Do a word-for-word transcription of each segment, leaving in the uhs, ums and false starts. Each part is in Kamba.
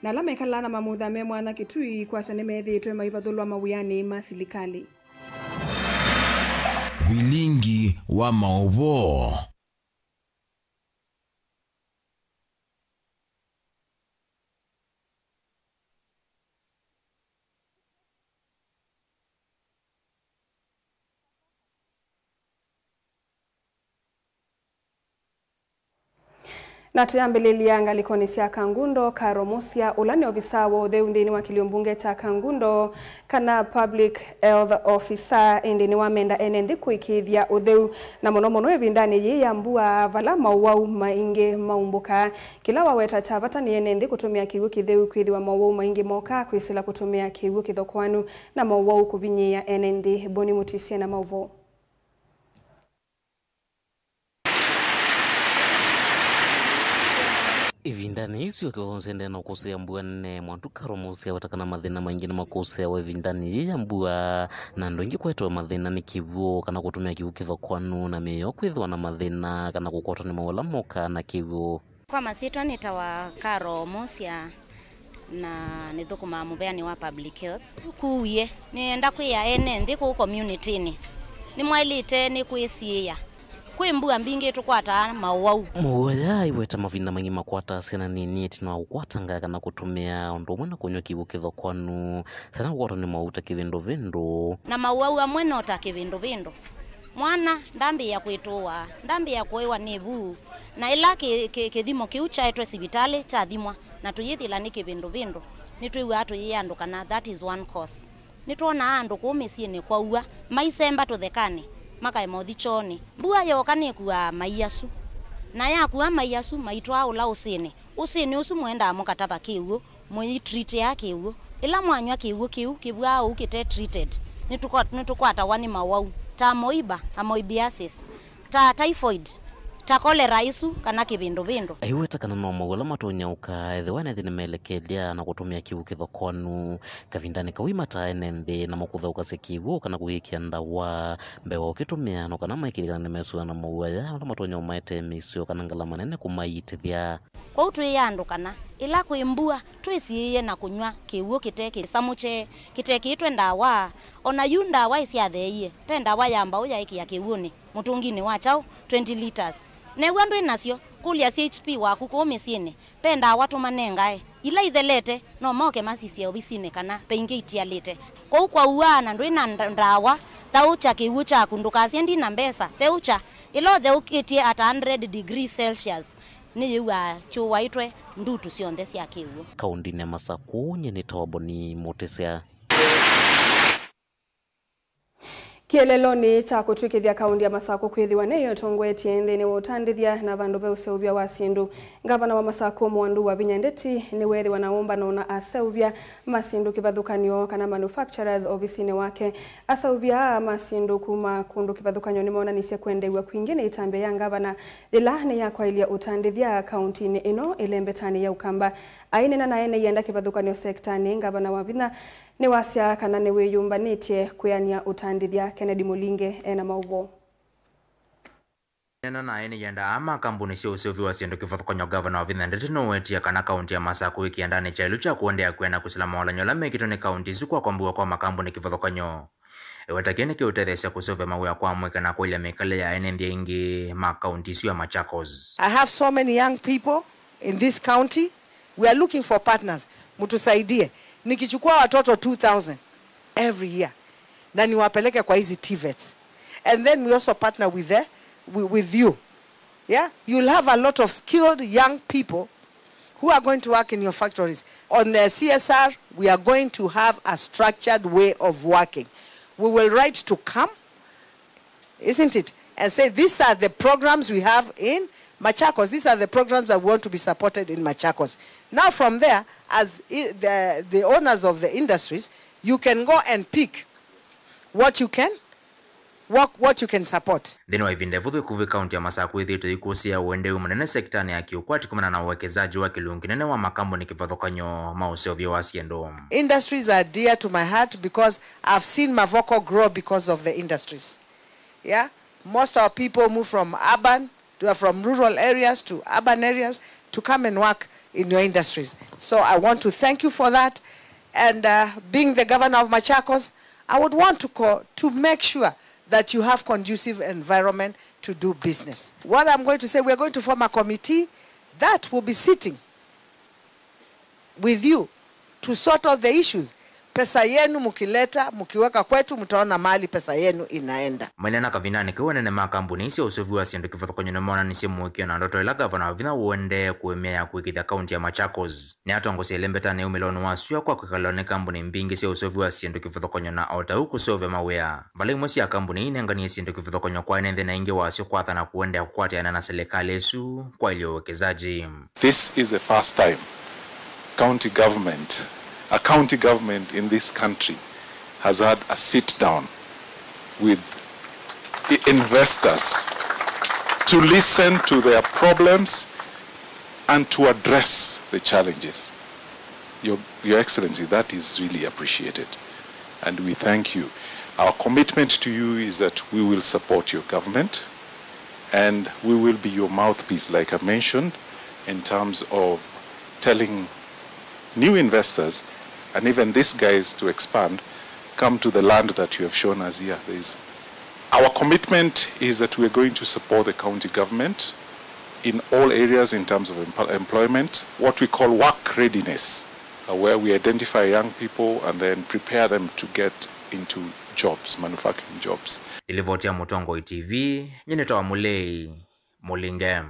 Na ala mekalaa na mamutha me mwanya Kitui kwasya nĩmethĩĩtwe maivathũlwa mawĩanĩ ma silikalĩ. Vilingi wa maũvoo. Na tũyambĩlĩlya ngalĩkonĩ sya Kangundo, Karo Mũsya, ũla nĩ ovisaa wa ũtheu nthĩnĩ wa kĩlio mbunge kya Kangundo, kana public health officer, ĩndĩ nĩwamenda ene nthĩ kũĩkĩĩthya ũtheu, na mũno mũno ĩvindanĩ yĩĩ ya mbua, vala maũwau maingĩ maumbũkaa. Kĩla waweta kya vata nĩ ene nthĩ kũtũmĩa kĩw'ũ kĩtheu, kwĩthĩwa maũwau maingĩ mokaa kwĩsĩla kũtũmĩa kĩw'ũ kĩthokoanu, na maũwau kũvinyĩĩa ene nthĩ. Boni Mũtisi ena maũvoo. Ĩvindanĩ ĩsu, kĩonze ndena ũkũsĩa mbua nene, mwandu Karo Mũsya aweta kana mathĩna maingĩ nĩmakũsĩawa ĩvindanĩ yĩĩ ya mbua, na andũ aingĩ kũetawa mathĩna nĩ kĩw'ũ kana kũtũmĩa kĩw'ũ kĩthokoanu, na mĩĩ yoo kwĩthĩwa na mathĩna kana kũkwatwa nĩ maũwau ala mokaa na kĩw'ũ. Kwa masyĩtwa nĩtawa Karo Mũsya, na nĩthũkũmaa mũveanĩ wa public health. Kuwie, nĩenda kwĩa ene nthĩ kũu community-nĩ nĩmwaĩlĩte nĩ kwĩsiĩĩa. Kwĩ mbua mbingĩ tũkwataa maũwau. Maũwau aya aiweta mavinda maingĩ makwataa syana nini ĩtina wa kũkwatanga kana kũtũmĩa, ũndũ ũmwe na kũnyw'a kĩw'ũ kĩthokoanu, syana kũkwatwa nĩ maũwau ta kĩvĩndũvĩndũ. Na maũwau amwe no ta kĩvĩndũvĩndũ. Mwana ndambĩĩa kwĩtũũa, ndambĩĩa kũĩwa nĩ vu, na ĩla kĩ-, kĩ-, kĩthimo kĩu kyaetwe sivitalĩ kyathimwa na tũyĩthĩla nĩ kĩvĩndũvĩndũ, nĩtwĩw'aa tũyĩandũkana, that is one cause. Nĩtwonaa andũ kũu mĩsyĩnĩ kwaua, maisemba tũthekanĩ, makaema ũthi kyoonĩ. Mbua yooka nĩkuaa mai asu, na yakua mai asu maitwaa ũla ũsĩnĩ. Ũsĩnĩ ũsu mũendaa mũkatava kĩw'ũ, mũitreatia kĩw'ũ. Ĩla mwanyw'a kĩw'ũ kĩu kĩvw'aa ũu kĩte treated, nĩtũkwa-, nĩtũkwatawa nĩ mawau ta amoeba, amoebiasis, ta typhoid, ta cholera ĩsu, kana kĩvĩndũvĩndũ. Aiweta kana no mawau ala matonya ũka ethĩwa ene nthĩ nĩmelekelya na kũtũmĩa kĩw'ũ kĩthokoanu. Kavindanĩ kau imataa ene nthĩ namo kũthaũkasya kĩw'ũ kana kũyĩkĩa ndawa mbee wa ũkĩtũmĩa, no kana maikĩlĩkana nĩmesũana na mawau aya ala matonya ũmaetee mĩisyo kana ngalama nene kũmaiitĩthya. Kwoou twĩĩa andũ kana ĩla kwĩ mbua, twĩsiĩĩe na kũnyw'a kĩw'ũ kĩte kĩsamũkye, kĩtekĩĩtwe ndawa. O na yu ndawa ĩsyatheeie, ve ndawa ya mbaũ yaĩkĩa kĩw'ũnĩ, mũtũnginĩ wa kyaũ, twenty litres. New'a ndwĩ nasyo, kũlya C H P waku kũu mĩsyĩnĩ, ve ndawa tũmanengae. Ila ithelete, no moke masisye ovisinĩ kana ve ingĩ itialĩte. Kwoou kwaua na ndwĩ na nda-, ndawa, thaũkya kĩw'ũ kyaku, ndũkasye ndi na mbesa, theũkya. Ĩla ũtheũkĩtye at a hundred degrees Celsius, nĩyĩw'aa kyũwaĩtwe ndutu syonthe sya kĩw'ũ. Kaũndĩnĩ ya Masakũ, nyie nĩtawa Boni Mũtĩsya. Kĩeleelonĩ kya kũtw'ĩkĩthya kaũndĩ ya Masakũ kwĩthĩwa nĩyo ĩtongoetye nthĩnĩ wa ũtandĩthya na vandũ ve ũseũvya wa syĩndũ, ngavana wa Masakũ Mwandu Wavinya Ndeti nĩweethĩwa na ũmbano na aseũvya ma syĩndũ kĩvathũkany'o kana manufacturers ovisinĩ wake. Aseũvya aa ma syĩndũ kuma kũndũ kĩvathũkany'o nĩmoonanisye kwendew'a kwingĩ nĩ ĩtambya ya ngavana yĩla nĩyakwaĩlya ũtandĩthya kaũntĩnĩ ĩno ĩlembetanĩ ya Ũkamba. Aineena na ene ianda kĩvathũkany'o sektanĩ, ngavana Wavinya nĩwasya kana nĩwĩyũmbanĩtye kwĩanĩa ũtandĩthya. Kennedy Mũlinge ena maũvoo. Nena naĩ nĩ yendaa ma kambuni sya ũseũvyo wa syĩndũ kĩvathũkany'o, Ngavana Wavinya Ndeti nũwetie kana kaũntĩ ya Masakũ ĩ kĩandanĩ kya ĩlũ kya kũendeea kwĩa na kũsila mawalany'o ala mekĩtwe nĩ kaũntĩ isu kwa kwambĩwa kwa makambuni kĩvathũkany'o. Eweta kĩĩ nĩkĩũtetheesya kũseũvya mawĩa kwa mwĩka na kũĩlya mĩkalĩle ya ene nthĩ aingĩ ma kaũntĩ isu ya Machakos. I have so many young people in this county. We are looking for partners. Mtusaidie. Nikichukua watoto two thousand every year na niwapeleke kwa hizi TVETs. And then we also partner with the, wi-, with you. Yeah? You'll have a lot of skilled young people who are going to work in your factories. On the C S R, we are going to have a structured way of working. We will write to come, isn't it? And say, "These are the programs we have in Machakos. These are the programs that we want to be supported in Machakos." Now from there, as i-, the, the owners of the industries, you can go and pick what you can, what, what you can support. Nthĩnĩ wa ĩvinda ĩvũthũ ĩkuvĩ, kaũntĩ ya Masakũ ĩthĩĩtwe ĩikũsĩĩa ũendeeu mũnene sektanĩ ya kĩũkwati kumana na ũwekezaji wa kĩlungu kĩnene wa makambuni kĩvathũkany'o ma ũseũvyo wa syĩndũ. Industries are dear to my heart because I've seen Mavoko grow because of the industries. Yeah? Most of our people move from urban, to, from rural areas to urban areas to come and work in your industries. So I want to thank you for that. And uh, being the governor of Machakos, I would want to call to make sure that you have conducive environment to do business. What I'm going to say, we are going to form a committee that will be sitting with you to sort out the issues. Pesa yenu mkileta, mkiweka kwetu, mtaona mahali pesa yenu inaenda. Maineena kavindanĩ kau, anene ma kambuni sya ũseũvi wa syĩndũ kĩvathũkany'o nĩmoonanisye mũĩkĩĩo na ndoto ĩla ngavana wa vinya ũendee kũĩmĩa ya kũĩkĩĩthya kaunti ya Machakos. Nĩatongosie ĩlembetanĩ yaumĩlonĩ wa syũa kwa kwĩkalwa nĩ kambuni mbingĩ sya ũseũvi wa syĩndũ kĩvathũkany'o na o ta ũu kũseũvya mawĩa. Vala imwe sya kambuni ii inenganie syĩndũ kĩvathũkany'o kwa ene nthĩ na ingĩ wasyo kwathana kũendeea kũkwatĩana na silikalĩ ĩsu kwa ilio uwekezaji. This is the first time county government, a county government in this country has had a sit down with i- investors to listen to their problems and to address the challenges. Your, Your Excellency, that is really appreciated, and we thank you. Our commitment to you is that we will support your government, and we will be your mouthpiece, like I mentioned, in terms of telling new investors and even these guys to expand, come to the land that you have shown us here. There is, our commitment is that we are going to support the county government in all areas in terms of empo- employment, what we call work readiness, uh, where we identify young people and then prepare them to get into jobs, manufacturing jobs. Ĩlivoti ya Mũtongoi T V, nyie nĩtawa Mũlei Mũlinge.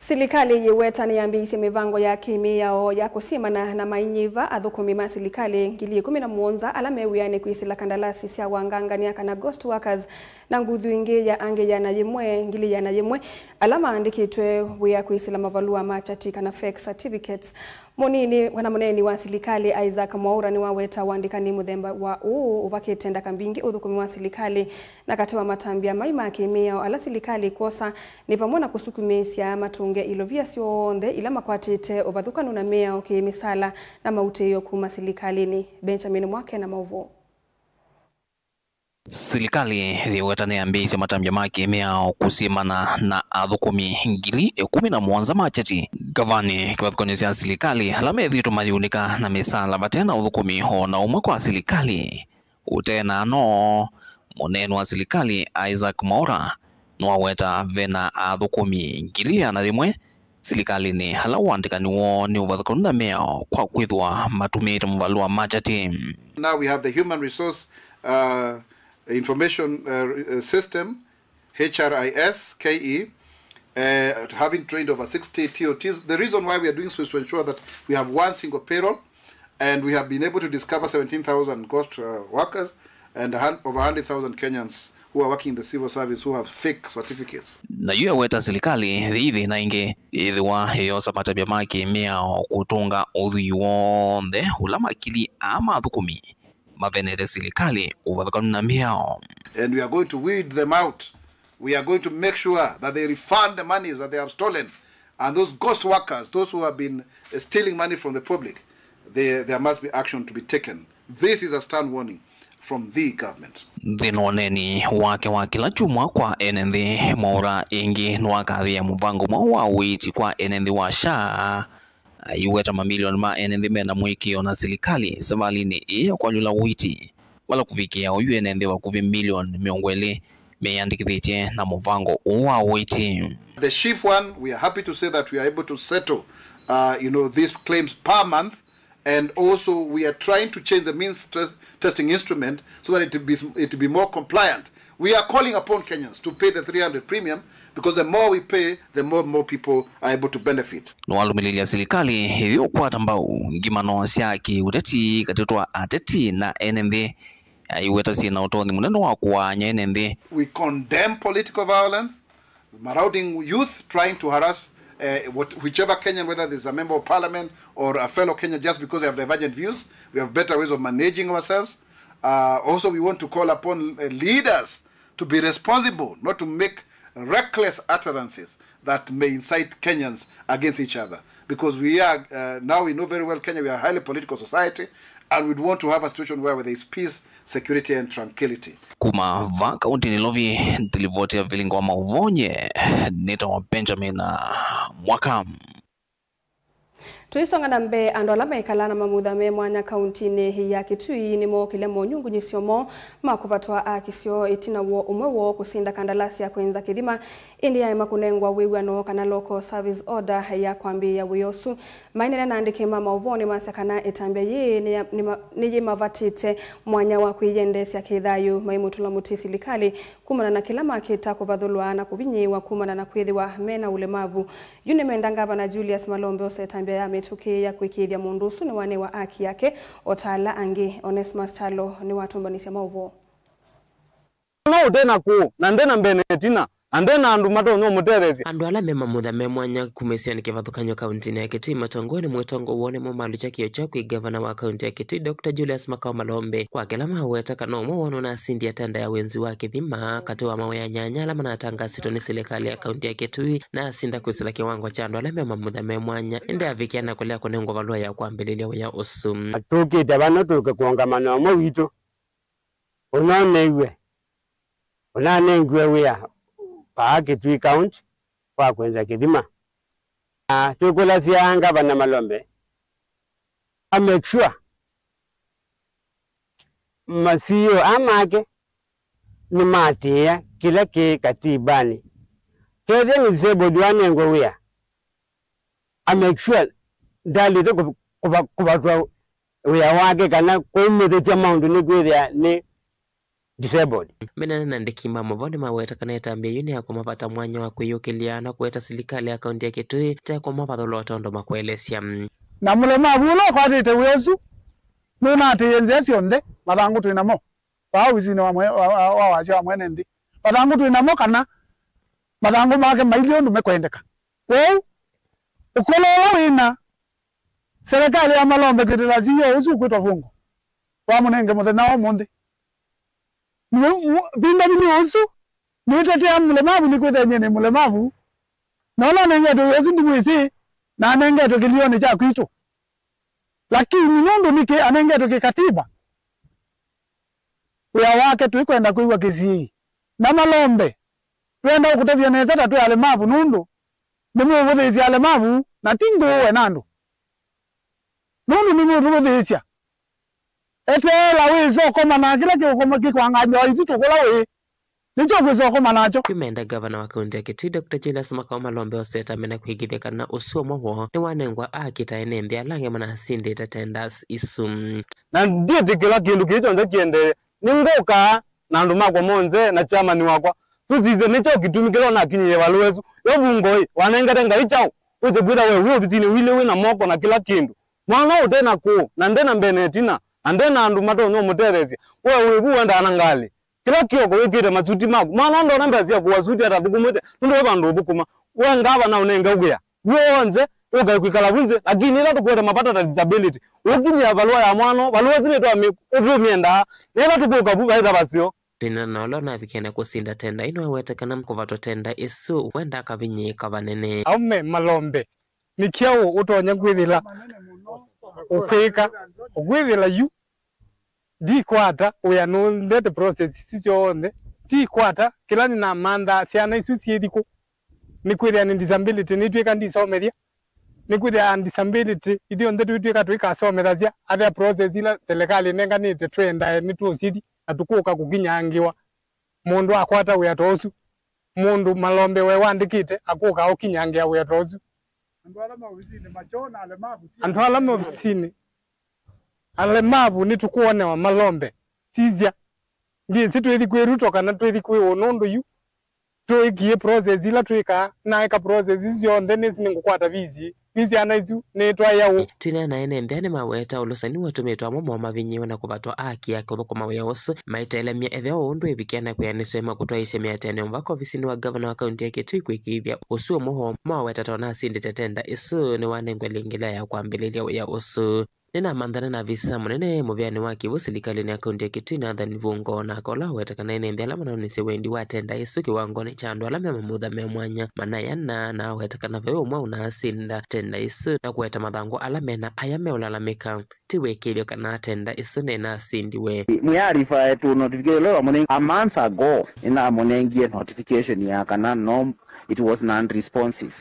Silikalĩ yĩweta nĩyambĩĩisye mĩvango ya kĩmĩao ya kũsyĩmana na mainyiva athũkũmi ma silikalĩ ngili ĩkũmi na mũonza ala me wĩanĩ kwĩsĩla kandalasi sya wangangania kana ghost workers na nguthu ĩngĩ ya angĩ ĩana yĩmwe, ngili ĩana yĩmwe, ala maandĩkĩtwe wĩa kwĩsĩla mavalũa ma kyati kana fake certificates. Mũnini kana mũneeni wa silikalĩ Isaac Mwaũra nĩwaweta ũandĩkani mũthemba wa ũũ ũvakĩte ndaka mbingĩ ũthũkũmi wa silikalĩ. Na katĩ wa matambya mai ma kĩmĩao ala silikalĩ ĩkwosa nĩ vamwe na kũsukumĩĩsya matũnge ilovia syonthe ila makwatĩte ũvathũkanu na mĩao kĩĩ-mĩsala na mautĩĩo kuma silikalĩnĩ. Benjamin Mwake na maũvoo. Silikalĩ yĩweta nĩyambĩĩisye matambya ma kĩmĩao kũsyĩmana na athũkũmi ngili ĩkũmi na mũonza ma kyati ngavanĩ kĩvathũkany'o sya silikalĩ ala methĩĩtwe mayĩunĩka na mĩsala vate na ũthũkũmi o na ũmwe kwa silikalĩ. Ũtee na no, mũneeni wa silikalĩ Isaac Mwaũra nĩwaweta ve na athũkũmi ngili ĩana yĩmwe silikalĩnĩ ala ũandĩkani woo nĩ ũvathũkanu na mĩao kwa kwĩthĩwa matumĩĩte mavalũa ma kyati. Now we have the human resource, uh, information, uh, re- uh, system, H R I S K E, uh, having trained over sixty T O Ts. The reason why we are doing so is to ensure that we have one single payroll, and we have been able to discover seventeen thousand ghost, uh, workers and a hun- over one hundred thousand Kenyans who are working in the civil service who have fake certificates. Na yu eweta silikalĩ yĩ thĩna ĩngĩ yĩthĩwa ĩyosa matambya ma kĩmĩao kũtũnga ũthwii w'onthe ũla makili aa ma athũkũmi mavenete silikalĩ ũvathũkanu na mĩao. And we are going to weed them out. We are going to make sure that they refund the monies that they have stolen. And those ghost workers, those who have been, uh, stealing money from the public, they, there must be action to be taken. This is a stern warning from the government. Nthĩnĩ wa ũneeni wake wa kĩla kyumwa kwa ene nthĩ, Mwaũra ĩngĩ nĩwakathĩĩa mũvango mwaũ wa ũiiti kwa ene nthĩ wa SHA, aiweta mamilioni ma ene nthĩ mena mũĩkĩĩo na silikalĩ savalĩnĩ ĩĩ ya kwanyũla ũiiti, vala kũvikĩa oyu ene nthĩ vakuvĩ milioni mĩongo ĩlĩ meyĩandĩkĩthĩtye na mũvango ũũ wa ũiiti. The SHIF one, we are happy to say that we are able to settle, uh, you know, these claims per month, and also we are trying to change the means tre- testing instrument so that it be, it be more compliant. We are calling upon Kenyans to pay the three hundred premium, because the more we pay, the more, more people are able to benefit. Nĩwalũmĩlĩlya silikalĩ ĩyĩ ũkwata mbau ngimano sya kĩũteti katĩ twa ateti na ene nthĩ, aiweta syĩ na ũtonyi mũnene wa kũaany'a ene nthĩ. We condemn political violence, marauding youth trying to harass, uh, what, whichever Kenyan, whether there's a member of parliament or a fellow Kenyan, just because they have divergent views. We have better ways of managing ourselves. Uh, also, we want to call upon, uh, leaders to be responsible, not to make reckless utterances that may incite Kenyans against each other. Because we are, uh, now we know very well Kenya, we are a highly political society, and we'd want to have a situation where there is peace, security, and tranquility. Kuma vaa kaunti Nairobi, nĩ livoti ya vilingo wa mauvonye, nĩtawa Benjamin Mwaka. Tũisonga na mbee, andũ ala maikalaa na mamutha me mwanya kauntinĩ ya Kitui nĩmookĩlya monyungunyĩsyo moo ma kũvatwa aaki syoo ĩtina wa ũmwe woo kũsinda kandalasi ya kwenza kĩthima, ĩndĩ yaema kũnengwa wĩw'ano kana local service order ya kwambĩĩa wĩa ũsu. Maineena na andĩki ma maũvoo nĩmasya kana ĩtambya yĩĩ nĩya-, nĩma-, nĩyĩmavatĩte mwanya wa kwĩyendeesya kĩthayũ, maimũtũla mũtĩ silikalĩ kumana na kĩla makĩta kũvathũlwa na kũvinyĩĩwa kumana na kwĩthĩwa mena ũlemavu. Yu nĩmenda Ngavana Julius Malombe ose ĩtambya ya mĩtũkĩ ya kũĩkĩĩthya mũndũ ũsu nĩwanewa aki yake o ta ala angĩ. Onesmus Kyalo nĩwatũmbanĩsya maũvoo. No ũte na kũũ, na nde na mbee na ĩtina, na nde na andũ matonya ũmũtetheesya. Andũ ala me mamutha me mwanya kuma isionĩ kĩvathũkany'o kauntinĩ ya Kitui matongoew'e nĩ mwĩtongoi woo nĩmo malũkya kĩo kyoo kwĩ ngavana wa kaunti ya Kitui, Doctor Julius Makao Malombe, kwa kĩla maweta kana ũmwe woo nũnasindie tenda ya wenzi wa kĩthima katĩ wa mawĩa nyanya ala manatangasĩtwe nĩ silikalĩ ya kaunti ya Kitui, na asinda kwĩsĩla kĩwango kya andũ ala me mamutha me mwanya, ĩndĩ avikĩa na kũlea kũnengwa valũa ya kwambĩlĩlya wĩa ũsu. Tũkĩte vano tũke kũũngama na ũmwe witũ ũnoneiwe, ũnanengiwe wĩa vaa Kitui County wa kwenza kĩthima. Na twĩkũlasya Ngavana Malombe a make sure ma C E O aa make nĩmaatĩĩa kĩla kĩ katibanĩ. Kethĩa nĩ disabled wanengwe wĩa, a make sure ndalĩte kũva-, kũva-, kũvatwa wĩa wake kana kũmĩthĩkya maũndũ nĩkwĩthĩa nĩ disabled. Menana na andĩki ma maũvoo nĩmaweta kana ĩtambya yĩu nĩ ya kũmavata mwanya wa kwĩyũkĩlya na kũweta silikalĩ ya kaunti ya Kitui te kũmavathũla o tondũ makũelesya. Na mũlemavu ũla ũkwatĩte wĩa ũsu nũnatĩĩe nzĩa syonthe, mathangũ twĩ namo vaa ovisinĩ wa mwe-, wa, wa, wa wasya wa mwene nthĩ. Mathangũ twĩ namo kana mathangũ make mailyĩ ũndũ mekwendeka. Kwoou, ũkũlũ ũla wĩna serikali ya Malombe kwĩtĩla C E O ũsu ũkwĩtwa Vungo, wamũnenge mũthenya wa ũmũnthĩ. Nĩ-, mu-, P W ũsu nĩtetea mũlemavu nĩkwĩthĩa nyie nĩ mũlemavu, na ũla anengetwe wĩa ũsu ndimwĩsĩ, na anengetwe kĩlĩonĩ kya kwitũ. Lakini nũndũ nĩkĩ anengetwe kĩkatiba, wĩa wake tũikwenda kwĩw'a kĩsiĩi. Na Malombe, twenda ũkũtavya nesa ta twĩ alemavu nũndũ nĩmũũvũthĩĩsya alemavu na ti ngũũwe na andũ. Nũndũ nĩmũũtũvũthĩĩsya. Eteela wĩsa ũkoma na kĩla kĩũkoma kĩkwangany'a o ititũ kũla wĩ. Nĩkyo ũkwĩsa ũkoma nakyo. Kwĩmenda ngavana wa kaunti ya Kitui, Doctor Julius Makao Malombe osete amena kwĩkĩĩthya kana ũsu ũmwe woo nĩwanengwa aakita ene nthĩ ala angĩ manasindĩte tenders isu. Na ndyĩtĩkĩla kĩndũ kĩĩ kyonthe kĩendee. Nĩngũkaa na andũ makwa monthe na chairman wakwa, tũsisye nĩ kyaũ kĩtumi kĩla ũnakinyĩie valũa ĩsu. Yo Vungo-ĩ, wanengete Ngai kyaũ? Wĩse kwĩtha we wĩ ovisinĩ ũilye wĩ na moko na kĩla kĩndũ. Mwana ũte na kũũ, na nde na mbee na ĩtina, na nde na andũ matonya ũmũtetheesya. We wĩ vu wendaa na ngalĩ. Kĩla kĩoko wĩkĩĩte masuti maku. Mwana ndona mbesa sya kũa suti atathũkũmĩte, nũndũ ve vandũ ũthũkũma. We ngavana ũnenge wĩa w'onthe, ũkae kwĩkala vu nzĩ, lakini ĩla tũkwete mavata ta disability, ũkinyĩa valũa ya mwana, valũa ĩsu nĩtwamĩ-, ũtũmĩendaa, na ĩla tũkũka vu vaĩtha vaseo. Twĩna na ũla ũnavikie na kũsinda tenda ĩno awete kana kũvatwa tenda ĩsu wenda akavinyĩĩka vanene. Aume Malombe, nĩ kyaũ ũtonya kwĩthĩla ũkwĩka, ũkwĩthĩla yu? Ndikwata wĩa nũndete process isu syonthe. Ndikwata kĩla nĩnamanthaa syana isu syĩthi kũ. Nĩkwĩthĩa nĩ disability nĩtw'ĩka ndisomethya. Nĩkwĩthĩa disability ithyonthe twĩtw'ĩka tũikasomethasya. Athea process ila silikalĩ ĩnenganĩte twendae nĩtũũsithi na tũkũka kũkinyangĩwa. Mũndũ akwata wĩa ta ũsu. Mũndũ Malombe we wandĩkĩte akũka ũkinyangĩa wĩa ta ũsu. Andũ ala ma ovisinĩ makyona alemavu ti andũ ala me ovisinĩ. Alemavu nĩtũkũonewa Malombe. Sisya. Ndyĩsĩ twĩthi kwĩ Ruto kana twĩthi kwĩ ũ nũndũ yu tũĩkie process ila twĩkaa, naeka process isu syonthe nĩsĩ nĩngũkwata visi. Yu syana isu nĩtwaĩa ũ? Twĩneena ene nthĩ nĩmaweta ũlũsani watũmĩtwe amwe moo mavinyĩĩwe na kũvatwa aaki ya kũthũkũma wĩa ũsu, maitelemya ethĩwa ũũ ndwĩvikĩa na kwĩanĩsw'a makũtwaĩĩsya mĩatĩanĩo mvaka ovisinĩ wa ngavana wa kaunti ya Kitui kwĩkĩĩthya ũsu ũmwe woo maweta ta ũnasindĩte tenda ĩsu nĩwanengwe lĩngĩ lea ya kwambĩlĩlya wĩa ũsu. Nĩnamanthana na avisa mũnene mũvĩanĩ wa kĩw'ũ silikalĩnĩ ya kaunti ya Kitui, Nathan Vungo, nake ũla ũweta kana ene nthĩ ala manonisye wendi wa tenda ĩsu kĩwangonĩ kya andũ ala me mamutha me mwanya manayana, na aweta kana ve ũmwe ũnaasinda tenda ĩsu na kũweta mathangũ ala mena aya meũlalamĩka. Ti wĩkĩĩthyo kana tenda ĩsu nĩnasindiwe. Mwĩari refer to notification ĩla wamũnengie a month ago, nĩnamũnengie notification ya kana no, it was non-responsive.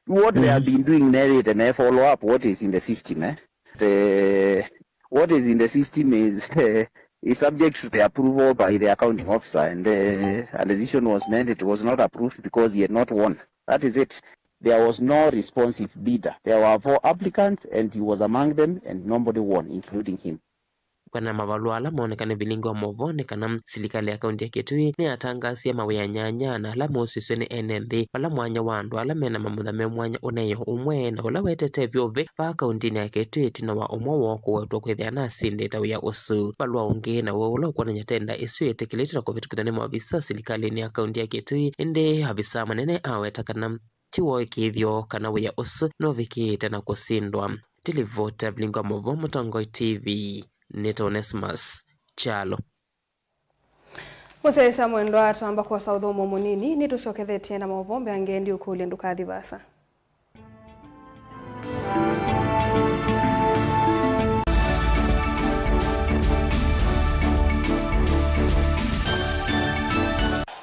What they have been doing, methĩte me follow up what is in the system, eh? The, what is in the system is, uh, is subject to the approval by the accounting officer, and, uh, a decision was made, it was not approved because he had not won. That is it. There was no responsive bidder. There were four applicants and he was among them and nobody won, including him. Kwĩana na mavalũa ala moonekane vilingi wa maũvoo nĩ kana silikalĩ ya kaunti ya Kitui nĩyatangaasie mawĩa nyanya na ala moosisw'e nĩ ene nthĩ, vala mwanya wa andũ ala mena mamutha me mwanya ũneeo ũmwe na ũla wetete vyũvĩ vaa kauntinĩ ya Kitui ĩtina wa ũmwe woo kũwetwa kwĩthĩa nasindĩte wĩa ũsu. Valũa ũngĩ naw'o ũla ũkwonany'a tenda ĩsu yĩtĩkĩlĩtwe na kũvĩtũkĩthw'a nĩ maovisa silikalĩnĩ ya kaunti ya Kitui, ĩndĩ avisa manene aweta kana ti woo ĩkĩĩthyo kana wĩa ũsu nũvikĩĩte na kũsindwa. Ndilivota vilingi wa maũvoo Mũtongoi T V, nĩta Onesmus Kyalo. Mũsyaĩĩsya mwendwa, twamba kwosa ũthũmũo mũnini, nĩtũsyokethetye na maũvoo mbeange ndiũkũlya ndũkathi vaasa.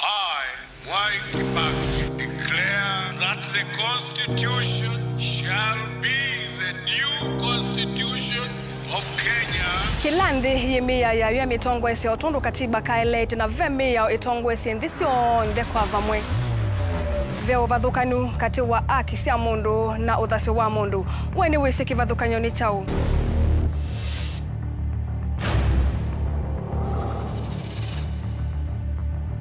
I, Mwai Kibaki, declare that the Constitution shall be the new Constitution of Kenya. Kĩla nthĩ yĩ mĩao yayo ya mĩtongoesya o tondũ katiba kaeleete, na ve mĩao ĩtongoesye nthĩ syonthe kwa vamwe. Ve ũvathũkanu katĩ wa aki sya mũndũ na ũthasyo wa mũndũ. We nĩwĩsĩ kĩvathũkany'o nĩ kyaũ?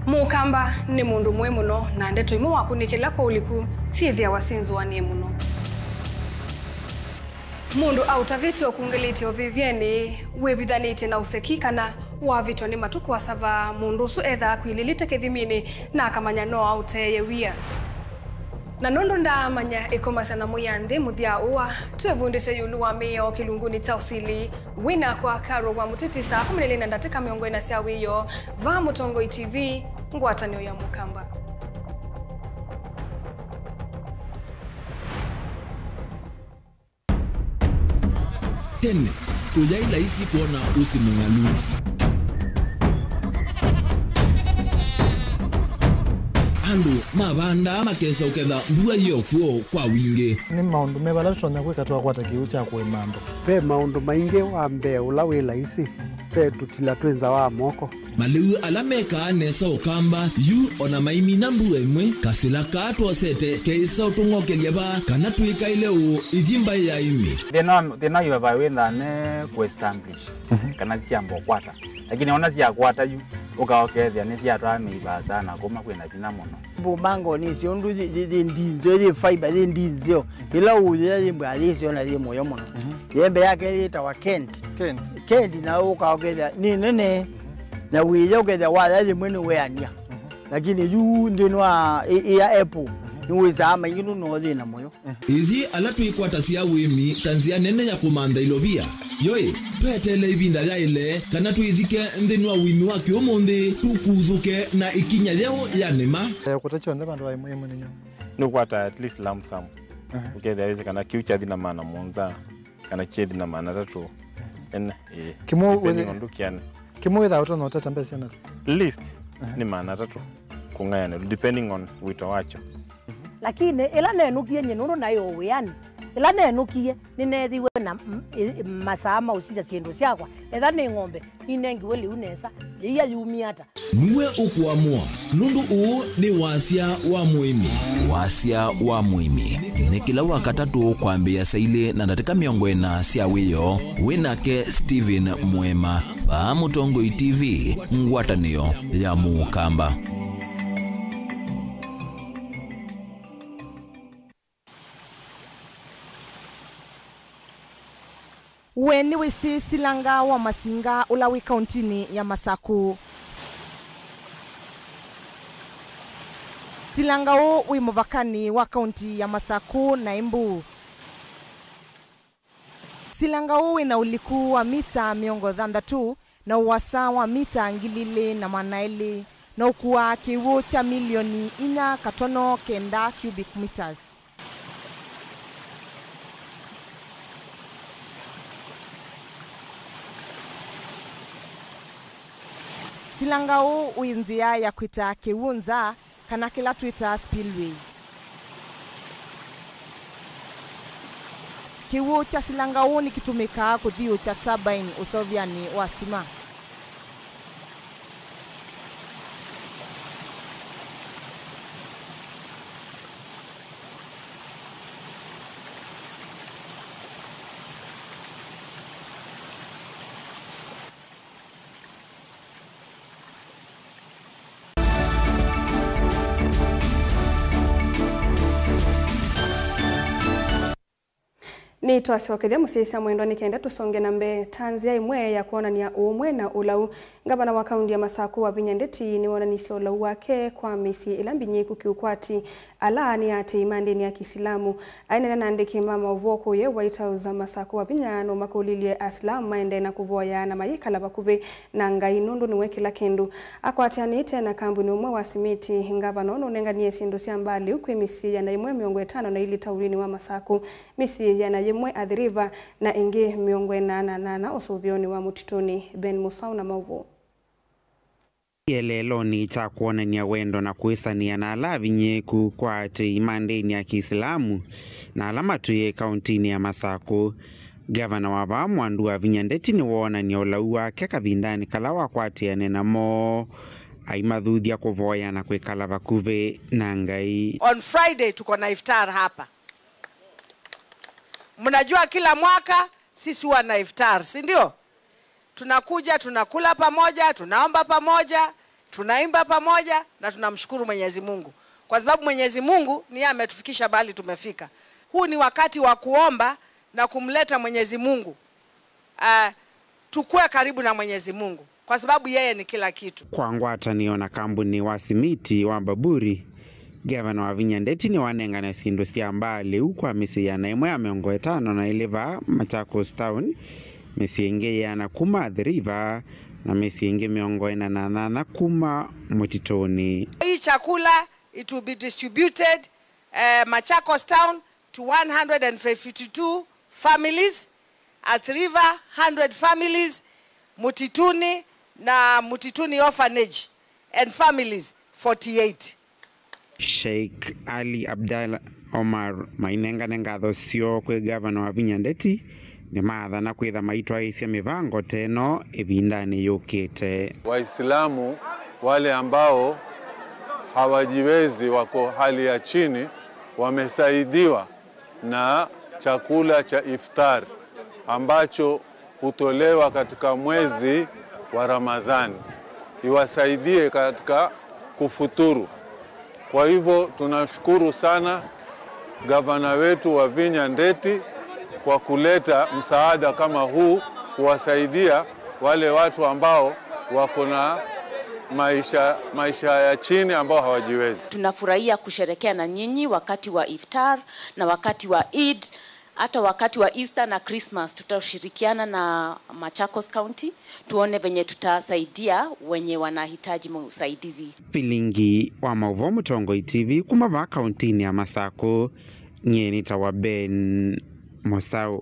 Mũkamba nĩ mũndũ mũĩ mũno, na ndeto imwe wakunĩkĩla kwa ũliku syĩthĩawa syĩnzũanĩe mũno. Mũndũ aũtavĩtye ũkungĩlĩtye ũvĩvyenĩ, wĩvithanĩtye na ũseki, kana wavĩtwa nĩ matũ kũasava, mũndũ ũsu ethaa akwilĩlĩte kĩthiminĩ na akamanya no aũteeye wia. Na nũndũ ndaamanya ĩkomasya na mũya nthĩ mũthya ũa, twĩvundĩsye ĩũlũ wa mĩao kĩlungunĩ kya ũsili. Wĩ nakwa Carol wa Mũtĩtĩ saa kũmi na ilĩ na ndatĩka mĩongo ĩna sya wĩoo, vaa Mũtongoi T V, ngwatanĩo ya Mũkamba. Tene, kũyaĩ laisi kwona ũsĩ mũng'alu. Andũ mavandaa makesa ũketha mbua yĩ o kw'o kwa wingĩ. Nĩ maũndũ meva ala tũtonya kwĩka twakwata kĩw'ũ kya kũĩma andũ? Ve maũndũ maingĩ. Wa mbee ũla wĩ laisi, ve tũtila twĩ nza wa moko. Malĩu ala mekaa nesa Ũkamba yu o na maimina mbua ĩmwe, kasĩla kaa twosete keĩsa ũtũng'okelya vaa kana twĩkaĩle ũũ ithi mbaĩ ya ĩmĩ. Thĩna wa, thĩna wa highway wĩthaa ne kũ establish, mhm, kana syamba ũkwata. Lakini ona syakwata yu, ũkaokethĩa nĩsyatwaa mĩivaa sana kuma kwĩna vinya mũno. Mbumangoni icio ũndũ yĩ, yĩ, yĩ ndinzeo, yĩ fiber, yĩ ndinzeo. Ĩla ũyĩa yĩ mbwa yĩsyo na yĩ mũyo mũno. Mhm. Yembe yake yĩtawa Kent. Kent. Kent na ũkaokethĩa nĩ nene. Mhm. Na wĩya ũkethĩa waya yĩmwe nĩ weania. Mhm. Lakini yu nthĩnĩ wa ĩ, ĩ ya Apple, mhm, nĩwĩsaa maingĩ nũno yĩ na mũyo. Ĩthi ala twĩkwatasya ũĩmi ta nzĩa nene ya kũmantha ilovia. Yoĩ, tweteele ĩvinda yaĩle kana twĩthike nthĩnĩ wa ũĩmi wa kĩũmũnthĩ, tũkuthũke na ĩkinya yeũ ya nĩma. Eh, kũta kyonthe vandũ va ĩmwe ĩmwe nĩ nyũ. Nĩũkwata at least lump sum. Aha. Ũkethĩa wĩsĩ kana kĩu kyathi na maana mũonza, kana kyethi na maana atatũ. Ene, ĩĩ. Kĩmwe depending wĩthĩ-, on ndũkĩane. Kĩmwe wĩthaa ũtonya ũtata mbesa syana? Least, aha, nĩ maana atatũ kũng'ayanĩlwa, depending on wĩto wakyo. Lakini ĩla nenũkie nyie nũndũ naĩ o wĩanĩ, ĩla nenũkie nĩneethiwe na m-, ĩ-, masaa ma ũsisya syĩndũ syakwa. Etha nĩ ng'ombe, ninengiwe lĩu nesa, yĩia yumie ata? Nue ũkũamũa, nũndũ ũũ nĩ wasya wa mũĩmi. Wasya wa mũĩmi nĩ kĩla Wakatatũ kwambĩĩa saa ilĩ na ndatĩka mĩongo ĩna sya wĩoo, wĩ nake Stephen Mwema, vaa Mũtongoi T V, ngwatanĩo ya Mũkamba. We nĩwĩsĩ Silanga wa Masinga ũla wĩ kauntinĩ ya Masakũ? Silanga ũũ wĩ mũvakanĩ wa kaunti ya Masakũ na Embu. Silanga ũũ wĩ na ũliku wa mita mĩongo thanthatũ na ũasa wa mita ngili ilĩ na maana elĩ, na ũkuaa kĩw'ũ kya milioni inya katono kenda cubic meters. Silanga ũũ wĩ nzĩa ya kwĩta kĩw'ũ nza, kana kĩla twĩtaa spillway. Kĩw'ũ kya silanga ũũ nĩkĩtũmĩkaa kũthiũũkya turbine ũseũvyanĩ wa sitima. Nĩtwasyokethya mũsyaĩĩsya mwendwa nĩ kenda tũsonge na mbee. Ta nzĩa ĩmwe ya kwonany'a ũũmwe na ũlau, ngavana wa kaunti ya Masakũ Wavinya Ndeti nĩwonanisye ũlau wake kwa mĩsyĩ ĩla mbinyĩĩku kĩũkwati, ala nĩ aatĩĩi ma ndĩni ya Kĩsilamu. Aineena na andĩki ma maũvoo kũũ White House, Masakũ Wavinya nũmakũlilye Asilamu maendee na kũvoya na mayĩkala vakuvĩ na Ngai nũndũ nĩwe kĩla kĩndũ. Akwatĩanĩte na kambuni ũmwe wa simiti, ngavana ũũ nũnenganie syĩndũ sya mbaa lĩu kwĩ mĩsyĩ ĩana yĩmwe mĩongo ĩtano na ilĩ taũninĩ wa Masakũ, mĩsyĩ ĩana yĩmwe Athi River, na ĩngĩ mĩongo ĩna na nyanya ũsũvĩonĩ wa Mũtitũnĩ. Ben Mũsau na maũvoo. Kĩeleelonĩ kya kwonany'a wendo na kwĩsanĩa na ala avinyĩĩku kwa aatĩĩi ma ndĩni ya Kĩsilamu na ala matwĩe kauntinĩ ya Masakũ, ngavana wa vaa Mwandu Wavinya Ndeti nĩwoonany'a ũlau wake kavindanĩ kala wakwatĩane namo, aimathuthya kũvoya na kwĩkala vakuvĩ na Ngai. On Friday tuko na iftar hapa. Mnajua kila mwaka sisi huwa na iftar, si ndio? Tunakuja, tunakula pamoja, tunaomba pamoja, tunaimba pamoja na tunamshukuru Mwenyezi Mungu. Kwa sababu Mwenyezi Mungu ni yeye ametufikisha bali tumefika. Huu ni wakati wa kuomba na kumleta Mwenyezi Mungu. Ah, tukue karibu na Mwenyezi Mungu kwa sababu yeye ni kila kitu. Kwa ngwatanĩo na kambuni wa simiti wa Baburi, Ngavana Wavinya Ndeti nĩwanengane syĩndũ sya mbaa lĩu kwa mĩsyĩ ĩana ĩmwe ya mĩongo ĩtano na ĩlĩ vaa Machakos Town, mĩsyĩ ĩngĩ yĩana kuma Athi River, na mĩsyĩ ĩngĩ mĩongo ĩna na nyanya kuma Mũtitũnĩ. Hii chakula, it will be distributed, eh, Machakos Town to one hundred and fifty-two families, Athi River, hundred families, Mutituni na Mutituni Orphanage and families, forty-eight. Sheikh Ali Abdallah Omar mainengane ngatho syoo kwĩ Ngavana Wavinya Ndeti, nĩmaathana kwĩtha maitwaĩĩsya mĩvango ta ĩno ĩvindanĩ yũkĩte. Waislamu wale ambao hawajiwezi, wako hali ya chini, wamesaidiwa na chakula cha iftar ambacho hutolewa katika mwezi wa Ramadhani, iwasaidie katika kufuturu. Kwa hivyo tunashukuru sana gavana wetu Wavinya Ndeti kwa kuleta msaada kama huu kuwasaidia wale watu ambao wako na maisha, maisha ya chini ambao hawajiwezi. Tunafurahia kusherekea na nyinyi wakati wa iftar na wakati wa Eid. Hata wakati wa Easter na Christmas, tutashirikiana na Machakos County, tuone venye tutasaidia wenye wanahitaji usaidizi. Vilingi wa maũvoo Mũtongoi T V kuma vaa kauntinĩ ya Masakũ, nyie nĩtawa Ben Mũsaũ.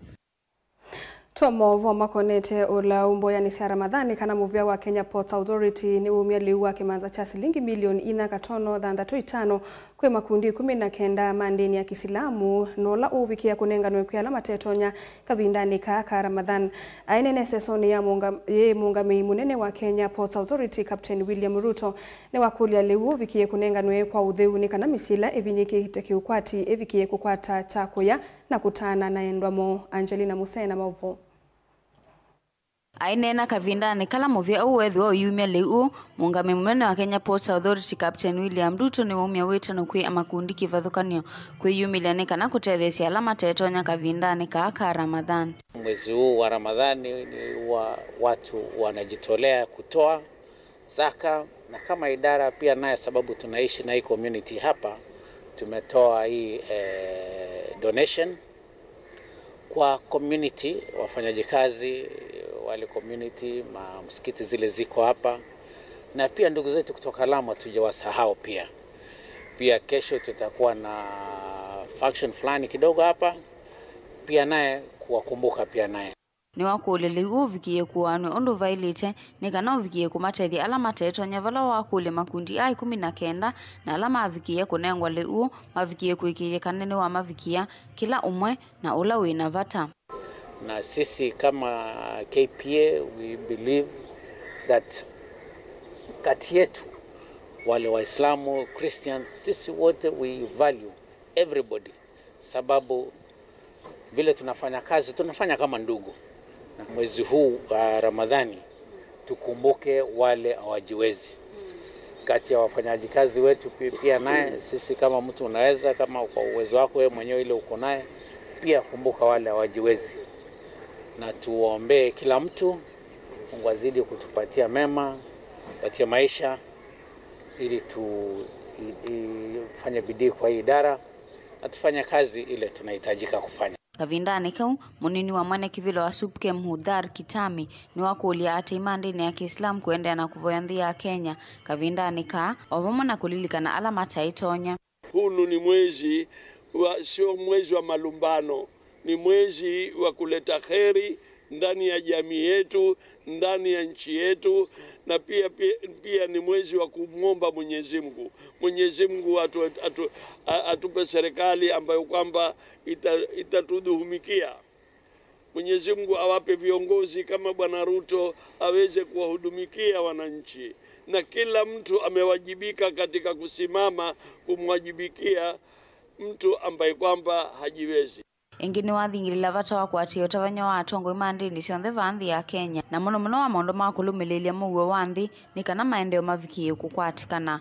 Twa maũvoo makonete ũlau mboyanĩ sya Ramadhan, nĩ kana mũvĩa wa Kenya Ports Authority nĩwaumya lĩu wa kĩmanza kya silingi milioni inya katono thanthatũ itano kwĩ makundi ĩkũmi na kenda ma ndĩni ya Kĩsilamu, na ũla ũũvikĩĩa kũnenganwe kwĩ ala matetonya kavindanĩ kaa ka Ramadhan. Aineena sesonĩ ya mũũnga-, yĩ mũũngamĩi mũnene wa Kenya Ports Authority, Captain William Ruto, nĩwakũlya lĩu ũvikĩe kũnenganwe kwa ũtheu nĩ kana mĩsyĩ ĩla ĩvinyĩkĩte kĩũkwati ĩvikĩe kũkwata kya kũya na kũtaana na endwa moo. Angelina Musee na maũvoo. Aineena kavindanĩ kala mũvĩa ũũ weethĩwa ũiumya lĩu ũũ, mũũngamĩi mũnene wa Kenya Ports Authority, Captain William Ruto, nĩwaumya wĩtano kwĩ makundi kĩvathũkany'o kwĩyumĩlya nĩ kana kũtetheesya ala matetonya kavindanĩ kaa ka Ramadhan. Mwezi huu wa Ramadhani ni wa watu wanajitolea kutoa zaka, na kama idara pia naye, sababu tunaishi na hii community hapa, tumetoa hii, eh, donation Kwa community, wafanyaji kazi, wale community, ma msikiti zile ziko hapa, na pia ndugu zetu kutoka Lamu hatujawasahau pia. Pia kesho tutakuwa na function fulani kidogo hapa, pia naye kuwakumbuka pia naye. Nĩwakũlya lĩu ũvikĩe kũanw'a ũndũ vaĩlĩte nĩ kana ũvikĩe kũmatethya ala matetonya vala wakũlya makundi a ĩkũmi na kenda na ala mavikĩe kũnengwa lĩu mavikĩe kũĩkĩĩthya kana nĩwamavikĩa kĩla ũmwe na ũla wĩ na vata. Na sisi kama K P A, we believe that kati yetu wale Waislamu, Christians, sisi wote we value everybody, sababu vile tunafanya kazi tunafanya kama ndugu. Na mwezi huu wa Ramadhani tukumbuke wale hawajiwezi. Kati ya wafanyaji kazi wetu pi- pia naye sisi kama mtu unaweza, kama kwa uwezo wako wewe mwenyewe ile uko naye, pia kumbuka wale hawajiwezi, na tuombee kila mtu. Mungu azidi kutupatia mema, patia maisha ili tu i- i- fanye bidii kwa hii idara na tufanye kazi ile tunahitajika kufanya. Kavindanĩ kau, mũnini wa mwene kĩvĩla wa SUPKEM Hudhar Kitami nĩwakũlya atei ma ndĩnĩ ya Kĩislamu kũendeea na kũvoya nthĩ ya Kenya kavindanĩ kaa, o vamwe na kũlilikana ala mataĩtonya. Hunu ni mwezi wa, sio mwezi wa malumbano, ni mwezi wa kuleta kheri ndani ya jamii yetu, ndani ya nchi yetu, na pia, pia, pia ni mwezi wa kumwomba Mwenyezi Mungu. Mwenyezi Mungu atu, atu, a- atupe serikali ambayo kwamba ita, itatuduhumikia. Mwenyezi Mungu awape viongozi kama Bwana Ruto aweze kuwahudumikia wananchi, na kila mtu amewajibika katika kusimama kumwajibikia mtu ambaye kwamba hajiwezi. Ĩngĩ nĩwathingĩlĩla vata wa kũatĩĩa ũtavany'a wa atongoi ma ndĩni syonthe vaa nthĩ ya Kenya, na mũno mũno wa maũndũ ma kũlũmĩlĩĩlya mũuo wa nthĩ nĩ kana maendeeo mavikĩĩe kũkwatĩkana.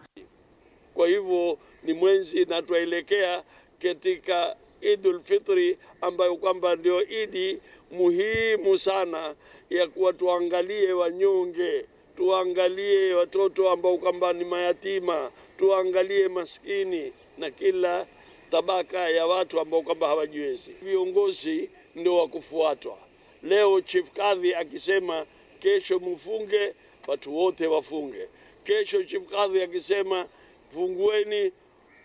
Kwa hivyo ni mwezi na twaelekea katika Idul Fitri ambayo kwamba ndio idi muhimu sana ya kuwa tuangalie wanyonge, tuangalie watoto ambao kwamba ni mayatima, tuangalie maskini na kila tabaka ya watu ambao kwamba hawajiwezi. Viongozi ndio wa kufuatwa. Leo Chief Kadhi akisema kesho mfunge, watu wote wafunge. Kesho Chief Kadhi akisema fungueni,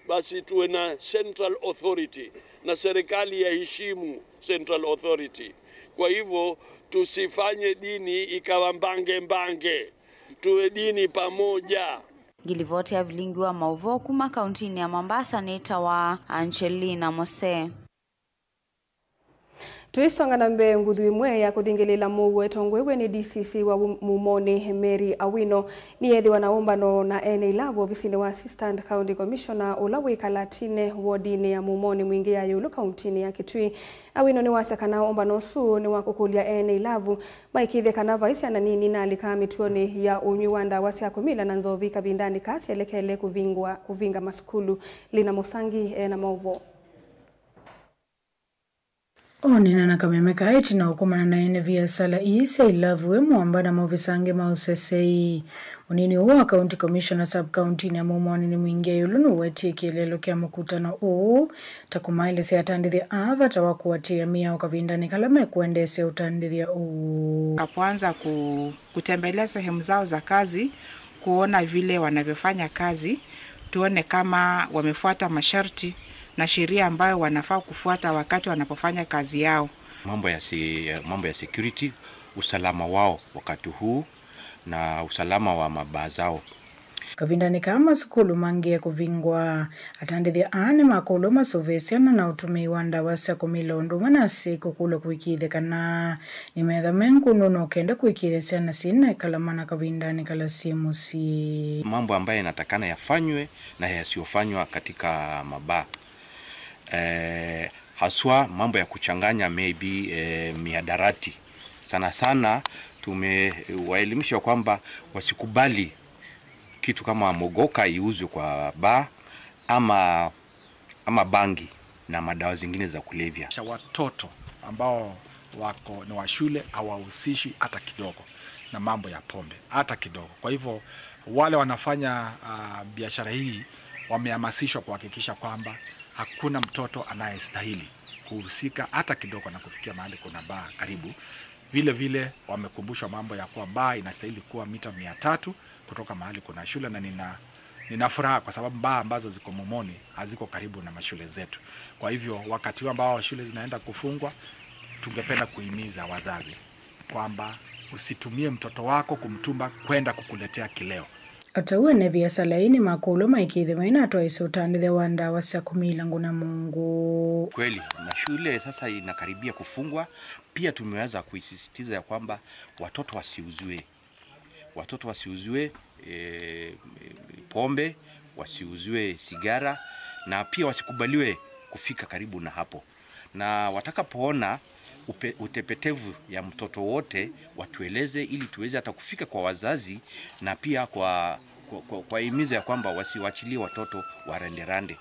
basi tuwe na central authority na serikali ya heshimu central authority. Kwa hivyo tusifanye dini ikawa mbange mbange, tuwe dini pamoja. Ngilivoti ya vilingi wa maũvoo kuma kauntinĩ ya Mombasa nĩtawa Angelina Mose. Tũisonga na mbee, nguthu ĩmwe ya kũthingĩlĩĩla mũuo ĩtongoew'e nĩ D C C wa Mumonĩ, Mary Awino, nĩyeethĩwa na ũmbano na ene ilavu ovisinĩ wa Assistant County Commissioner ũla wĩ Kalatine wodinĩ ya Mumonĩ Mwingĩ ya ĩũlũ kauntinĩ ya Kitui. Awino nĩwasya kana ũmbano ũsu nĩ wa kũkũlya ene ilavu maĩkĩĩthye kana vai syana nini inalika mĩtuonĩ ya ũnywi wa ndawa sya kũmila na nzovi kavindanĩ kaa syelekele kũvingwa, kũvinga masukulu. Lina Mũsangi ena maũvoo. Onena na kameme kaa ĩtina ũkomana na ene viasala ii sya ilavu e mũamba na maovisa angĩ ma ũseseĩ, mũnini ũũ wa County Commissioner sub-county-inĩ ya Mumonĩ Mwingĩ ya ĩũlũ nũwetie kĩeleelo kya mũkutano ũũ ta kũmaelesya atandĩthya aa vata wa kũatĩĩa mĩao kavindanĩ kala mekũendeesya ũtandĩthya ũũ. Tunapoanza ku-, kutembelea sehemu zao za kazi, kuona vile wanavyofanya kazi, tuone kama wamefuata masharti na sheria ambayo wanafaa kufuata wakati wanapofanya kazi yao. Mambo ya se-, mambo ya security, usalama wao wakati huu na usalama wa mabaa zao. Kavindanĩ kaa masukulu mangĩe kũvingwa, atandĩthya aa nĩmakũlw'a masũvĩe syana na ũtũmĩi wa ndawa sya kũmila ũndũ ũmwe na asyai kũkũlw'a kũĩkĩĩthya kana nĩmetha me ngũndũ na ũkenda kũĩkĩĩthya syana syĩ na ĩkala mana kavindanĩ kala syĩ mũsyĩ. Mambo ambayo yanatakana yafanywe na yasiyofanywa katika mabaa. Eh, haswa mambo ya kuchanganya maybe, eh, mihadarati. Sana sana tumewaelimisha kwamba wasikubali kitu kama mogoka iuzwe kwa baa ama, ama bangi na madawa zingine za kulevya. Sha watoto ambao wako ni wa shule hawahusishwi hata kidogo na mambo ya pombe, hata kidogo. Kwa hivyo, wale wanafanya, ah, biashara hii wamehamasishwa kuhakikisha kwamba hakuna mtoto anayestahili kuhusika hata kidogo na kufikia mahali kuna baa karibu. Vile vile wamekumbushwa mambo ya kuwa baa inastahili kuwa mita mia tatu kutoka mahali kuna shule, na nina, nina furaha kwa sababu baa ambazo ziko Momoni haziko karibu na mashule zetu. Kwa hivyo wakati huu ambao shule zinaenda kufungwa, tungependa kuhimiza wazazi kwamba usitumie mtoto wako kumtuma kwenda kukuletea kileo. O ta ũu, ene viasala ii nĩmakũlw'a maĩkĩĩthye mainatwaĩĩsya ũtandĩthya wa ndawa sya kũmila ngũ na mũngũ. Kweli, na shule sasa inakaribia kufungwa. Pia tumeweza kuisisitiza ya kwamba watoto wasiuziwe, watoto wasiuziwe e, pombe, wasiuziwe sigara, na pia wasikubaliwe kufika karibu na hapo. Na watakapoona upe, utepetevu ya mtoto wote, watueleze ili tuweze hata kufika kwa wazazi na pia kwa, kwa, kwa, kwa himiza ya kwamba wasiwachilie watoto waranderande.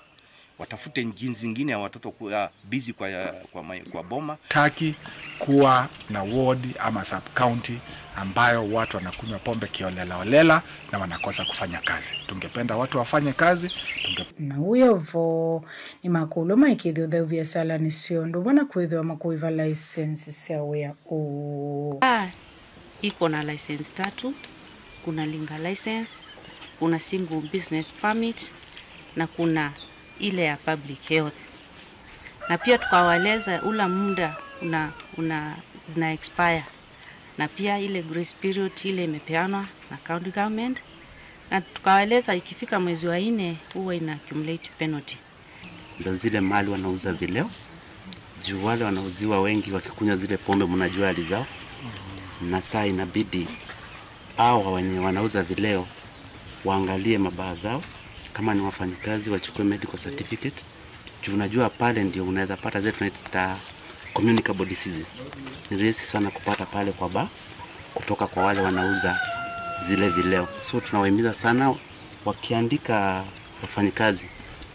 Watafute jinsi zingine ya watoto kuwa busy kwa, kwa, ma- kwa boma. Taki kuwa na ward ama sub county ambayo watu wanakunywa pombe kiolelaolela na wanakosa kufanya kazi. Tungependa watu wafanye kazi, tunge Na ũyo vo nĩmakũlw'a maĩkĩĩthye ũtheu viasalanĩ syoo ũndũ ũmwe na kwĩthĩwa makũĩva laisenzi sya wĩa ũũ. Baa iko na license tatu, kuna liquor license, kuna single business permit na kuna ile ya public health. Na pia tukawaeleza ula muda una, una zina expire, na pia ile grace period ile imepeanwa na county government, na tukawaeleza ikifika mwezi wa nne huwa ina accumulate penalty. Za zile mahali wanauza vileo, juu wale wanauziwa wengi wakikunywa zile pombe, mnajua hali zao, na saa inabidi hao wenye wanauza vileo waangalie mabaa zao, kama ni wafanyikazi wachukue medical certificate, juu unajua pale ndio unaweza pata zile tunaita communicable diseases. Ni rahisi sana kupata pale kwa baa kutoka kwa wale wanauza zile vileo. So tunawahimiza sana, wakiandika wafanyikazi,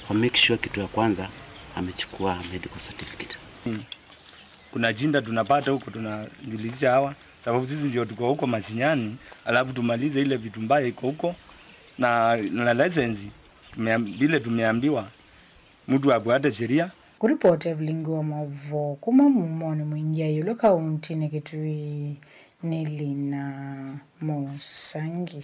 wa make sure kitu ya kwanza amechukua medical certificate. Kuna jinda tunapata huko, tunajulizisha hawa, sababu sisi ndio tuko huko mashinyani, alafu tumalize ile vitu mbaya iko huko na, na license tumeam- vile tumeambiwa mtu afuate sheria. Kũripoti Evelyn wa Maũvoo kuma Mumonĩ Mwingĩ Ayũlũ kaũntinĩ Kitui, nĩ Lina Mũsangi.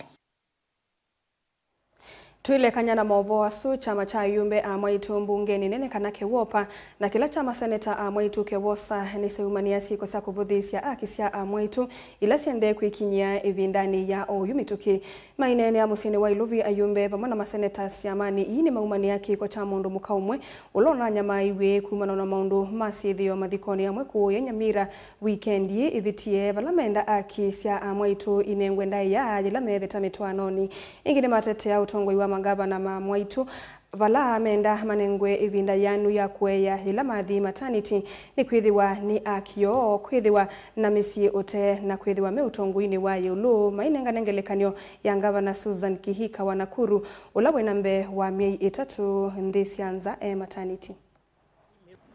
Twĩlekany'a na maũvoo asu, kyama kya ayumbe a mwaitũ mbungenĩ nene kana KEWOPA na kĩla kya maseneta a mwaitũ KEWOSA nĩsyaumanĩa syĩko sya kũvũthĩĩsya aki sya a mwaitũ ila syendee kwĩkinyĩa ĩvindanĩ ya oyu mĩtũkĩ. Maineenea mũsyĩnĩ wa Iluvi, ayumbe vamwe na maseneta syamanĩ ii nĩmaumanĩa kĩko kya mũndũ mũka ũmwe ũla ũnanyamaaĩw'e kumana na maũndũ ma syĩthĩo mathikonĩ amwe kũũya Nyamira wikendi ĩvĩtie, vala menda aki sya a mwaitũ inengwe ndaĩa yĩla mevĩta mĩtwaanonĩ. Ĩngĩ nĩmatetea ũtongoi wa mangavana ma mwaitũ vala menda manengwe ĩvinda yanu ya kũea yĩla mathi matanĩti, nĩkwĩthĩwa nĩ aki yoo kwĩthĩwa na mĩsyĩ ũtee na kwĩthĩwa me ũtongoinĩ wa ĩũlũ. Mainengane ngelekany'o ya Ngavana Susan Kihika wa Nakuru, ũla wĩna mbee wa myei ĩtatũ nthĩ sya nza e matanĩti.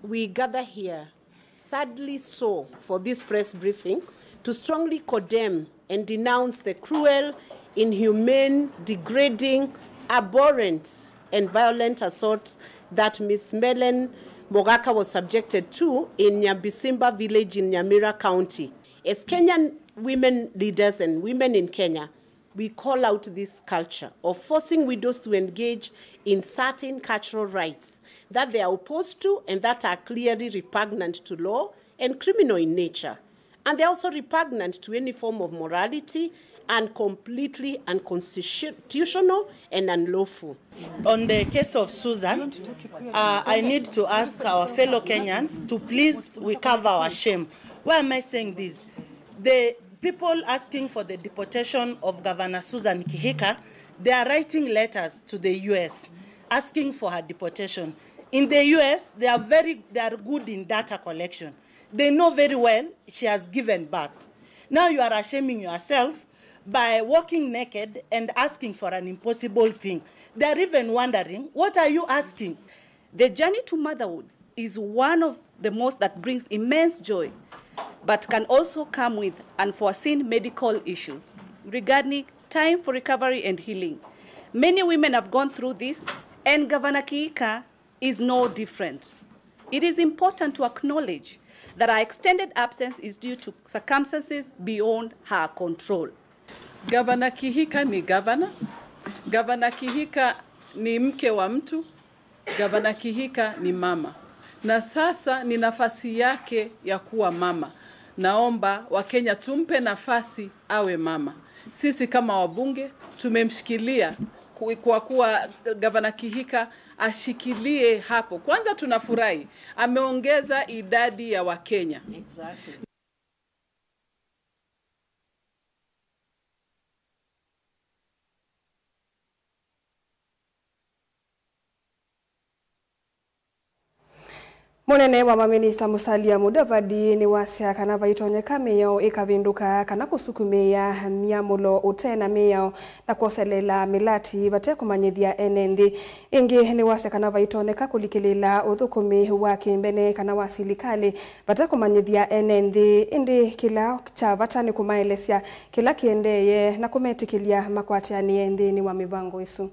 We gather here, sadly so, for this press briefing to strongly condemn and denounce the cruel, inhumane, degrading, abhorrent, and violent assault that Miss Mellen Mogaka was subjected to in Nyabisimba village in Nyamira County. As Kenyan women leaders and women in Kenya, we call out this culture of forcing widows to engage in certain cultural rites that they are opposed to and that are clearly repugnant to law and criminal in nature. And they're also repugnant to any form of morality and completely unconstitutional and unlawful. On the case of Susan, uh, I need to ask our fellow Kenyans to please recover our shame. Why am I saying this? The people asking for the deportation of Governor Susan Kihika, they are writing letters to the U S asking for her deportation. In the U S, they are very, they are good in data collection. They know very well she has given birth. Now you are ashaming yourself by walking naked and asking for an impossible thing. They are even wondering, what are you asking? The journey to motherhood is one of the most that brings immense joy, but can also come with unforeseen medical issues regarding time for recovery and healing. Many women have gone through this, and Governor Kihika is no different. It is important to acknowledge that her extended absence is due to circumstances beyond her control. Gavana Kihika ni gavana. Gavana Kihika ni mke wa mtu. Gavana Kihika ni mama. Na sasa ni nafasi yake ya kuwa mama. Naomba Wakenya tumpe nafasi awe mama. Sisi kama wabunge tumemshikilia ku-, kwa kuwa Gavana Kihika ashikilie hapo. Kwanza tunafurahi. Ameongeza idadi ya Wakenya. Exactly. Mũnene wa maminista Musalia Mudavadi nĩwasya kana vaitonyeka mĩao ĩkavĩndũka kana kũsukumĩĩa myamũlo ũte na mĩao na kwoseleela mĩlati vate kũmanyĩthya ene nthĩ. Ĩngĩ nĩwasya kana vaitonyeka kũlikĩlĩĩla ũthũkũmi wa kĩmbene kana wa silikalĩ vate kũmanyĩthya ene nthĩ, ĩndĩ kĩla kya vata nĩ kũmaelesya kĩla kĩendeeye na kũmetĩkĩlya makwatĩanĩe nthĩnĩ wa mĩvango ĩsu.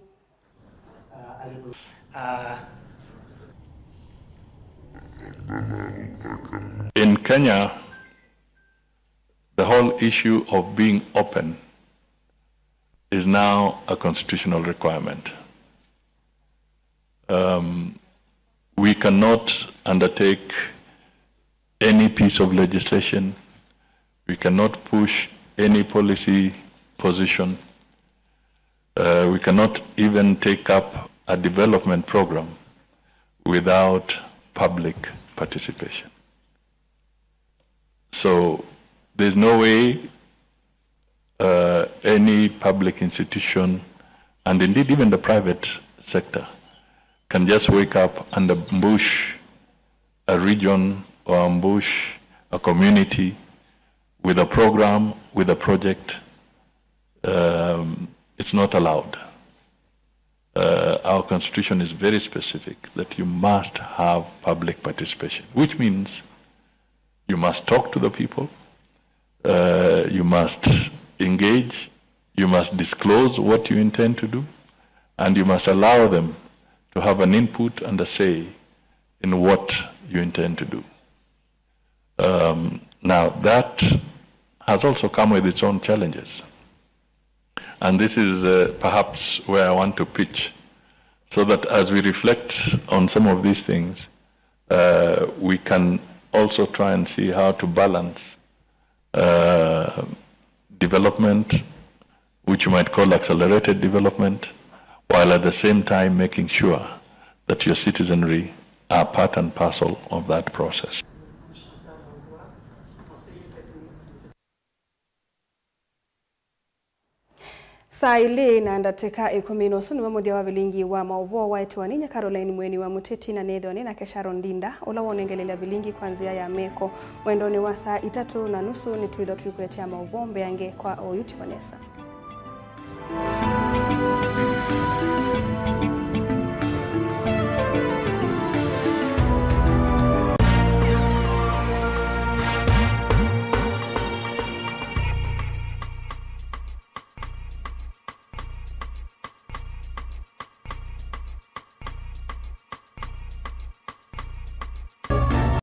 In Kenya, the whole issue of being open is now a constitutional requirement. Um, we cannot undertake any piece of legislation. We cannot push any policy position. Uh, we cannot even take up a development program without public participation. So there's no way uh, any public institution, and indeed even the private sector, can just wake up and ambush a region or ambush a community with a program, with a project. Um, it's not allowed. Uh, our constitution is very specific that you must have public participation, which means you must talk to the people, uh, you must engage, you must disclose what you intend to do, and you must allow them to have an input and a say in what you intend to do. Um, now, that has also come with its own challenges. And this is, uh, perhaps where I want to pitch, so that as we reflect on some of these things, uh, we can also try and see how to balance, uh, development, which you might call accelerated development, while at the same time making sure that your citizenry are part and parcel of that process. Saa ilĩ na ndatĩka ĩkũmi, na ũsu nĩwe mũthya wa vilingi wa maũvoo waetiwa nĩ inyia Caroline Mweni wa Mũteti, na nĩthĩwa nĩ nake Sharon Ndinda, ũla wonengelelya vilingi kwa nzĩa ya meko. Mwendonĩ wa saa itatũ na nusu nĩtwĩthwa twĩkũetea maũvoo mbeange kwa oyu ti Vanessa.